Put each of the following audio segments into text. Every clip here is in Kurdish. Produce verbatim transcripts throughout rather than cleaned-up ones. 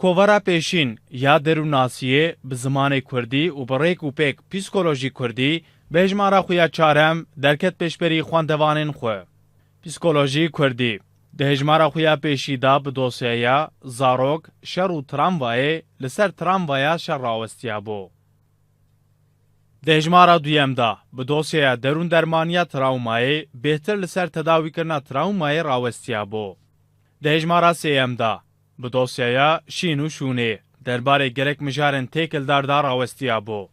Kovara pêşîn ya derûnnasiyê bi zimanê kurdî û bi rêk û pêk psîkolojî kurdî bi hejmara xwe ya çarem derket pêşberî xwendevanên xwe. Psîkolojî kurdî di hejmara xwe ya pêşî de bi dosyeya zarok, şer û tramvayê li ser tramvaya şer rawestiya bû. Di hejmara duyem de bi dosyeya derûndermaniya trawmayê bêhtir li ser tedawîkirina trawmayê rawestiya bû. Di hejmara sêyem de bi dosyeya şîn û şûnê derbarê gelek mijarên têkildar de rawestiya bû.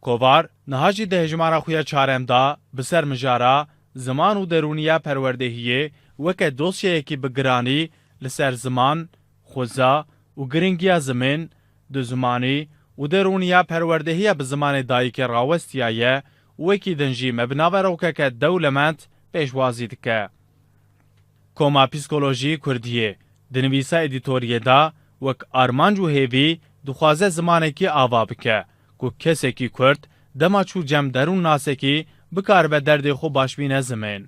Kovar niha jî di hejmara xwe ya çarem de bi ser mijara ziman û derûniya perwerdehiyê weke dosyeyekî bi giranî li ser ziman, xuza û giringiya zimên, duzimanî û derûniya perwerdehiya bi zimanê dayikê rawestiyaye û wekî din jî me bi naverokeke dewlemend pêşwazî dike. Koma Psîkolojî Kurdiyê di nivîsa edîtoriyê de wek armanc û hêvî dixwaze zimanekî ava bike ku kesekî Kurd dema çû cem derûnnasekî bikaribe derdê xwe baş bîne zimên.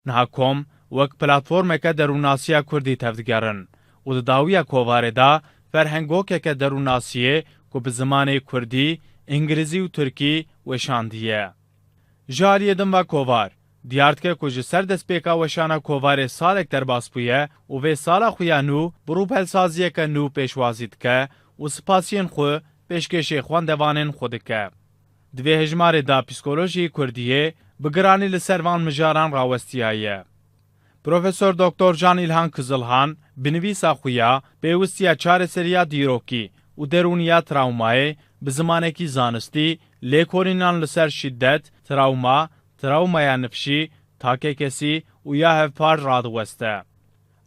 Niha kom wek platformeke derûnnasiya Kurdî tevdigerin û di dawiya kovarê de ferhengokeke derûnnasiyê ku bi zimanê Kurdî, Îngilîzî û Tirkî weşandiye. Ji aliyê din ve kovar diyar dike ku ji ser destpêka weşana kovarê salek derbas bûye û vê sala xwe ya nû bi rûpelsaziyeke nû pêşwazî dike û spasiyên xwe pêşkêşê xwendevanên xwe dike. Di vê hejmarê de psîkolojî Kurdiyê bi giranî li ser van mijaran rawestiyaye. Profesor Doktor Can Îlhan Kizilhan bi nivîsa xwe ya pêwistiya çareseriya dîrokî û derûniya trawmayê bi zimanekî zanistî, lêkolînan li ser şîdet, trawma, trawmaya nifşî, takekesî û ya hevpar radiweste.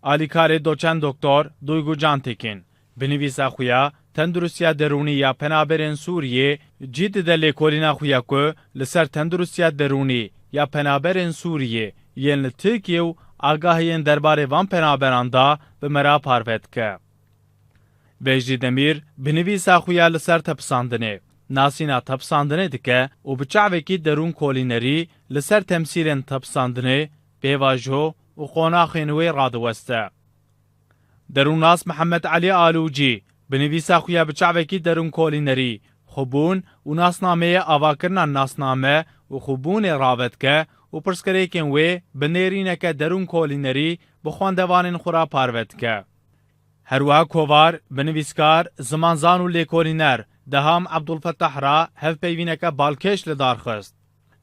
Alîkarê doçent doktor Duygu Cantekin bi nivîsa xwe ya Tenduristiya Derûnî ya Penaberên Sûriyê cî dide lêkolîna xwe ya ku li ser tenduristiya derûnî ya penaberên Sûriyê yên li Tirkiye û agahiyên derbarê van penaberan da bi me re parve dike. Bejrî Demîr bi nivîsa xwe ya li ser tepisandinê, nasîna tepisandinê dike û bi çavekî derûnkolînerî li ser temsîlên tepisandinê, pêvajo û qonaxên wê radiweste. Derûnnas Mihemed Elî Alûcî bi nivîsa xwe ya bi çavekî derûnkolînerî, xwebûn û nasnameyê avakirina nasname û xwebûnê rave dike û pirsgirêkên wê bi nêrîneke derûnkolînerî bi xwendevanên xwe re parve dike. Her wiha kovar bi nivîskar, zimanzan û lêkolîner Deham Ebdulfetah re hevpeyvîneke balkêş li dar xist.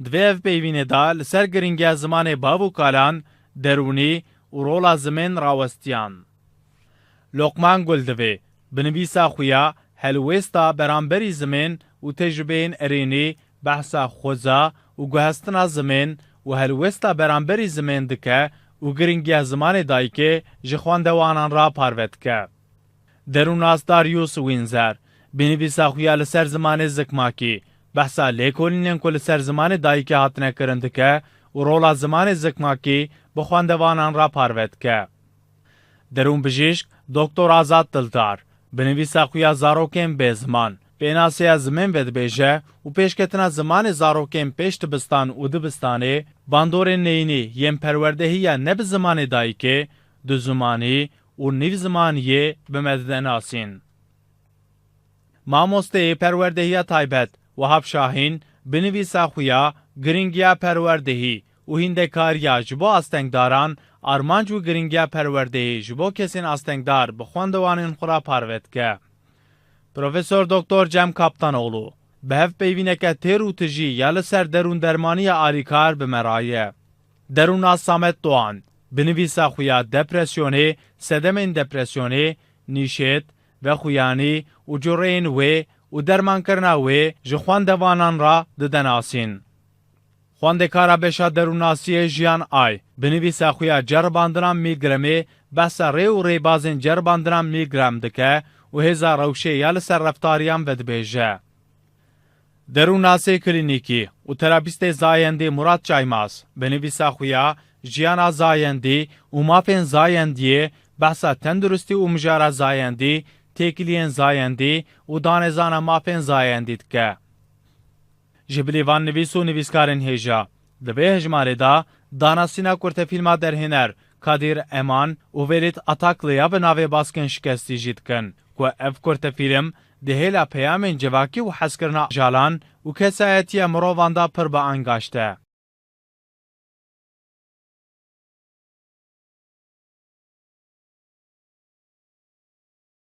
Di vê hevpeyvînê de li ser giringiya zimanê bav û kalan, derûnî û rola zimên rawestiyan. Loqman Guldivê bi nivîsa xwe ya helwêsta beramberî zimên û tecrubeyên erênî behsa xuza û guhestina zimên û helwêsta beramberî zimên dike û giringiya zimanê dayikê ji xwendewanan re parve dike. Derûnnas Darius Windsor bi nivîsa xwe ya li ser zimanê zikmakî behsa lêkolînên ku li ser zimanê dayikê hatine kirin dike û rola zimanê zikmakî bi xwendevanan re parve dike. Derûnbijîşk Doktor Azad Dildar bi nivîsa xwe ya Zarokên Bê Ziman, pênaseya zimên vedibêje û pêşketina zimanê zarokên pêş dibistan û dibistanê, bandorên neyînî yên perwerdehiya ne bi zimanê dayikê, duzimanî û nîvzimaniyê bi me dide nasîn. Mamosteyê perwerdehiya taybet Wehab Şahîn bi nivîsa xwe ya Giringiya perwerdehî û hîndekariya ji bo astengdaran, armanc û giringiya perwerdehî ji bo kesên astengdar bi xwendewanên xwe re parve dike. Profesor Doktor Cem Kaptanoğlu bi hevpeyvîneke têr û tijî ya li ser derûndermaniya alîkar bi me re ye. Derûnnas Samet Doğan bi nivîsa xwe ya depresyonê, sedemên depresyonê, nîşêt, vexuyanî û cureyên wê û dermankirina wê ji xwendevanan re dide nasîn. Xwendekara beşa derûnnasiyê Jiyan Ay bi nivîsa xwe ya ceribandina Milgremê behsa rê û rêbazên ceribandina Milgrem dike û hêza rewşê ya li ser reftariyan vedibêje. Derûnnasê klînîkî û terapîstê zayendî Murat Çaymaz bi nivîsa xwe ya Jiyana Zayendî û Mafên Zayendiyê behsa tenduristî û mijara zayendî, têkiliyên zayendî û danezana mafên zayendî dike. Ji bilî van nivîs û nivîskarên hêja, di vê hejmarê de danasîna kurtefîlma derhêner Kadir Eman û Velît Ataklıya bi navê baskên şikestî jî dikin, ku ev kurtefîlm di hêla peyamên civakî û hezkirina ajalan û kesayetiya mirovan de pir bi angaşt e.